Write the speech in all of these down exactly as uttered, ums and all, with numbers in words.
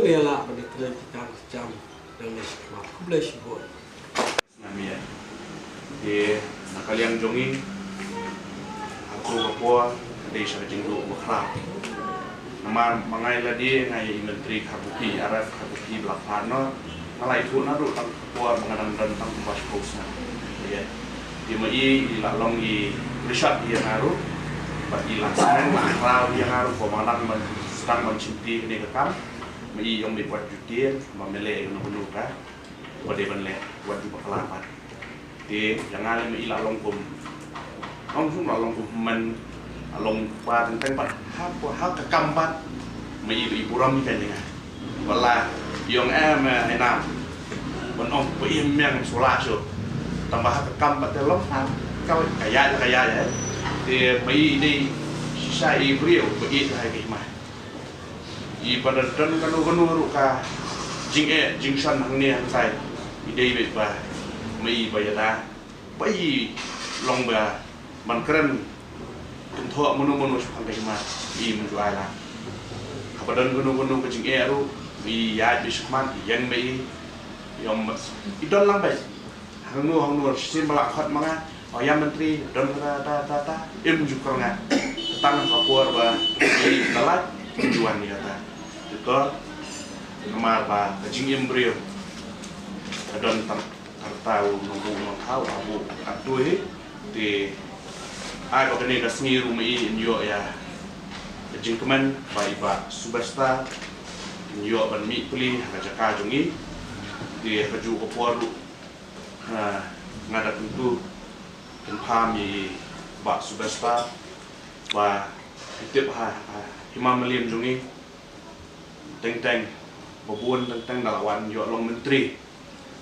Ïa la ba da kren kita ka jam dang ne shi kma. Khublei shibun. Ngam ïa. Te na ka liang jong ngi, ha ka por ka dei sha ka jingduh ba khraw. Namar ma nga ïa lade nga ïa i Myntri Kharbuki, Arif Kharbuki ba la phah noh. Nga la ïathuh naduh tang ka por ba nga dang don tang kumba shiphew snem. Ïa. Te ma i i la long i Richard ïa nga ruh. Bad i la sngewbha la khraw ïa nga ruh ba ma nga dang ban sdang ban shimti kane ka kam. Ma i ong beit wat ju tieng, ma me leh ïa kano kano ka ba dei ban leh, wat ju bakla pat. Te ïa nga leh ma i la long kum, long kum la long kum hynmen, la long ba teng teng pat ha, ha ka kam pat. Ma i ba i burom i ka ïa nga. Ba la i ong em, eh, ïa na ban ong ba i miang sula shuh. Tang ba ha ka kam pat te long ha ka, ka ïaid ka ïaid eh. Te ma i dei shisha i briew ba i ha ka hima. I ba da don kano kano ruh ka jingeh jingshon hangne hangtai, i dei beit ba ma i ba ïada, ba i long ba ban kren kynthoh mano mano shaphang ka hima, i mynjur ai la. Haba don kano kano ka jingeh ruh, i ïaid beit shakhmat, i ïeng beit, i ong ba i don lang beit. Hangno hangno shisien ba la khot ma nga, o ïa Myntri, don kata ta ta ta, im ju kyrngah. Tang ha ka por ba i la lait, im ju wan ïa kata. Te to, namar ba ka jingim briew ka don tang, tang ta u nongbuh nongthaw, u buh katto hi. Te ai ba kane ka sngi ruh ma i in ïoh ïa ka jingkmen ba i Bah Subesta in ïoh ban mih pli ha ka jaka jong i. Te ha kajuh ka por ruh nga, nga da kyntu kynpham ïa i Bah Subesta ba i tip ha, ha hima Mylliem jong ngi teng teng ba bun teng teng da la wan ïoh long myntri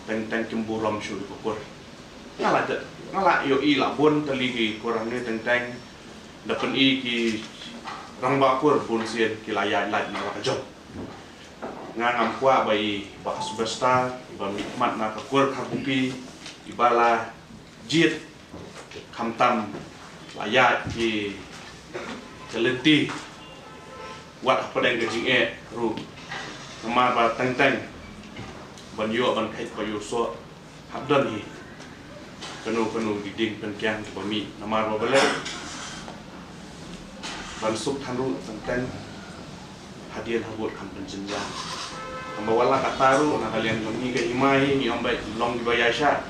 teng teng kim burom shuh ïa ka kur. Nga la ïoh, nga la ïohi la bun tylli ki kur hangne teng teng da pyni ki rangbah kur bun sien ki la ïaid lait na la ka jong. Nga ngam kwah ba i Bah Subesta i ba mihkhmat na ka kur Kharbuki i ba la jied khamtam la ïaid ki ka lynti wat hapdeng ka jingeh ruh. Namar ba teng teng ban ïoh ban kheit ba ïoh soh hap don hi kano kano ki ding pynkiang ba mih namar ba balei ban suk than ruh teng teng hadien habud kam pynjynjar. Haba wat la katta ruh na ka liang jong ngi ka hima hi ngi ong ba long kiba ïaishah.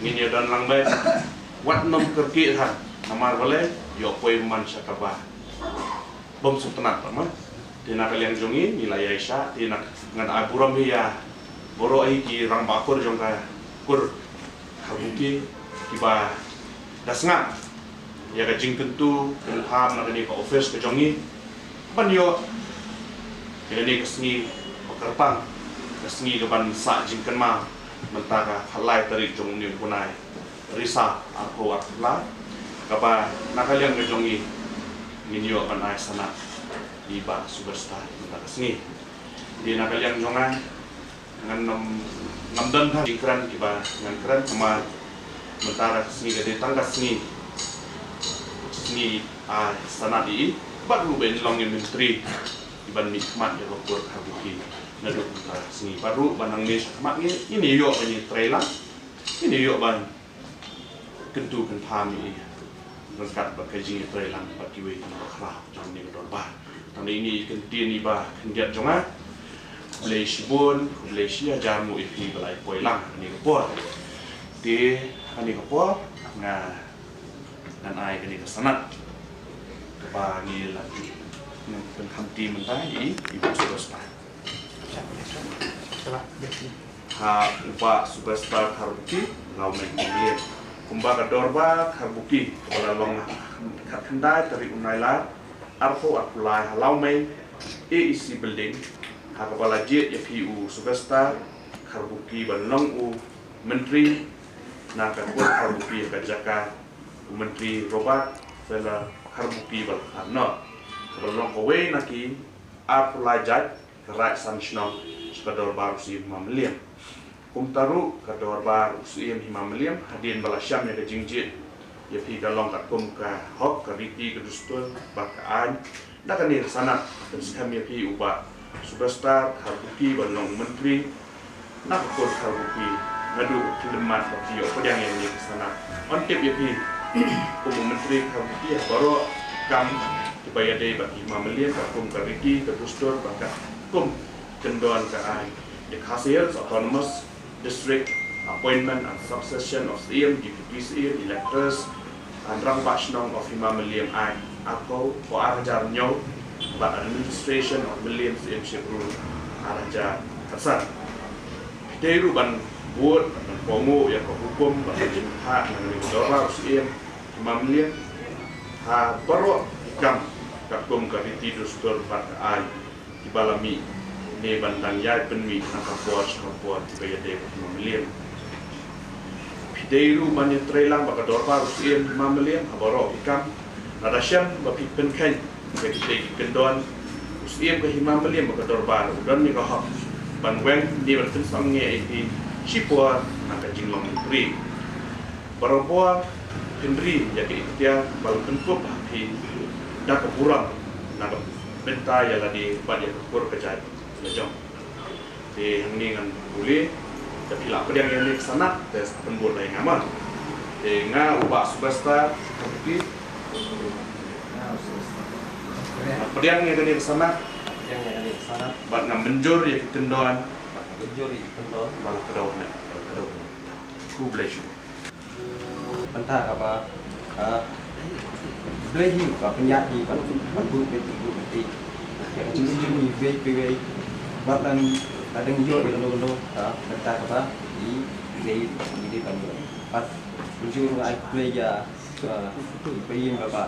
Ngin ïa don lang ba wat nym kyrkieh than namar balei ïoh poi man sha kaba bym sngewtynnat pat ma. Te na ka liang jong ngi ngi la ïaishah te na ngan ai burom hi ïa baroh hi ki rangbah kur jong ka kur Kharbuki kiba da sngap ïa ka jingkyntu kynpham na kane ka office ka jong ngi ban ïoh ïa kane ka sngi ba kyrpang ka sngi ka ban sah jingkynmaw mynta ka khatlai tarik jong une u bnai Risaw arphew arphew lai kaba na ka liang ka jong ngi ngin ïoh ban ai sanad ïa i Bah Subesta mynta ka sngi. Te na ka liang jong nga ngan nym, ngam don tang jingkren kiba ngan kren namar mynta ka sngi ka dei tang ka sngi, sngi ai sanad ïa i bad ruh ba in long i myntri i ban mihkhmat ïa ka kur Kharbuki naduh mynta ka sngi bad ruh ba nangne shakhmat ngi ngin ïoh ban ïatrei lang, ngin ïoh ban kyntu kynpham ïa i ryngkat bad ka jingïatrei lang bad kiwei ki nongbakhraw jong kane ka dorbar. Tang ine i kyntien i ba khyndiat jong nga. Khublei shibun, khublei shi hajar nguh ïa phi ba la ïa poi lang ha kane ka por. Te ha kane ka por nga ngan ai kane ka sanad kaba ngi la ju ngan pynkhamti mynta ïa i, i Bah Subesta. Ha u Bah Subesta Kharbuki, Lawmei, Mylliem. Kumba ka dorbar Kharbuki kaba la long ha ka khatkhyndai tarik u Nailar arphew arphew lai ha Lawmei A E C Building, ha kaba la jied ïa phi u Subesta Kharbuki ban long u myntri na ka kur Kharbuki ha ka jaka u Myntri Robert Fella Kharbuki ba la khlad noh, kaba long kawei na ki arphew lai jait ka raid san shnong sha ka dorbar u Syiem Hima Mylliem. Kumta ruh ka dorbar u Syiem Hima Mylliem hadien ba la shem ïa ka jingjied ïa phi ka long katkum ka hok, ka riti, ka dustur bad ka aiñ. Da kane ka sanad pynskhem ïa phi u Bah Subedar Kharbuki ban long u Myntri na ka kur Kharbuki, naduh u khyllipmat ba phi ïoh pdiang ïa kane ka sanad. Yn tip ïa phi, kum u Myntri Kharbuki, ha baroh ki kam kiba ïadei bad ki Hima Mylliem, katkum ka riti ka dustur bad katkum kyndon ka aiñ. Ïa ka Khasi Hills Autonomous District, Appointment and Succession of Syiem, Deputy Syiem, Electors and Rangbah Shnong of Hima Mylliem Act, arphew, arhajar hynñiew, bad Administration of Mylliem Syiem Shepru, arhajar khatsan. Phi dei ruh ban bud, ban kohnguh ïa ka hukum bad ka jingpynbha na ka liang ka dorbar u Syiem Hima Mylliem ha baroh ki kam katkum ka riti dustur bad ka aiñ kiba la mih ne ban dang ïai pynmih na ka por sha ka por kiba ïadei bad Hima Mylliem. Phi dei ruh ban ïatreilang bad ka dorbar u Syiem Hima Mylliem ha baroh ki kam. Lada shem ba phi pynkheiñ ïa kitei ki kyndon, u Syiem ka Hima Mylliem bad ka dorbar u don ïa ka hok ban weng ne ban pynsangeh ïa phi shipor na ka jinglong myntri. Barabor phin ri ïa ka ikhtiar ba la pynkup ha phi da ka burom na ka bynta ïa lade bad ïa ka kur ka jait la jong. Te hangne ngan pule, da phi la pdiang ïa kane ka sanad, te sa pynbud lai nga ma. Te nga u Bah Subedar Kharbuki, nga pdiang ïa kane ka sanad, pdiang ïa kane ka sanad, bad nga mynjur ïa ki kyndon, bad nga mynjur ïa ki kyndon ba la kdew hangne, ba la kdew hangne. Khublei shibun. Bynta kaba, ah, Blei hi ka pynïaid hi ban, ban buh beit, buh beit. Ïa ka jingsniew hi beit beit beit. Wat la, la dang ïoh ïa kano kano, ah, bynta kaba i Blei i dei ban ïoh. Bad mynjur nga ai khublei ïa, ah, i Blei ïa kaba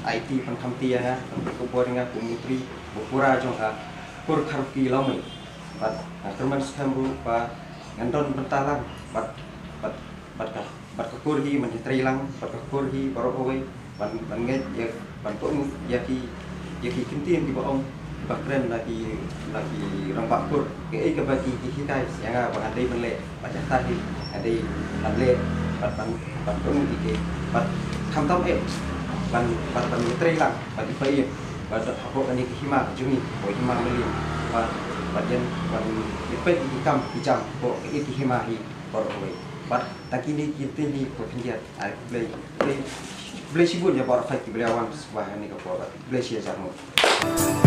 ai kti, pynkham kti ïa nga, pynkham kti ïa nga kum u Myntri ba pura jong ka kur Kharbuki Lawmei. Bad nga kyrmen skhem ruh ba ngan don bynta lang bad, bad, bad ka, bad ka kur hi ban ïatreilang, bad ka kur hi baroh kawei, ban, ban ngeit ïa, ban kohnguh ïa ki, ïa ki kyntien kiba ong, kiba kren na ki, na ki rangbah kur. Kaei kaba ki, ki hikai ïa nga ba ngan dei ban leh, bad ïa kata hi ngan dei ban leh, bad ban, ban kohnguh ïa ki, bad khamtam eh, ban, bad ban ïatreilang bad i Paiem, bad hapoh kane ka hima ka jong ngi, hapoh Hima Mylliem, bad, bad ïa, ban ïa peit ïa ki kam ki jam hapoh kane ka hima hi baroh kawei. Bad tang kine ki kyntien hi ko khyndiat, ai khublei, khublei, khublei shibun ïa baroh ki ba la wan sngewbha ha kane ka por, bad khublei shi hajar nguh.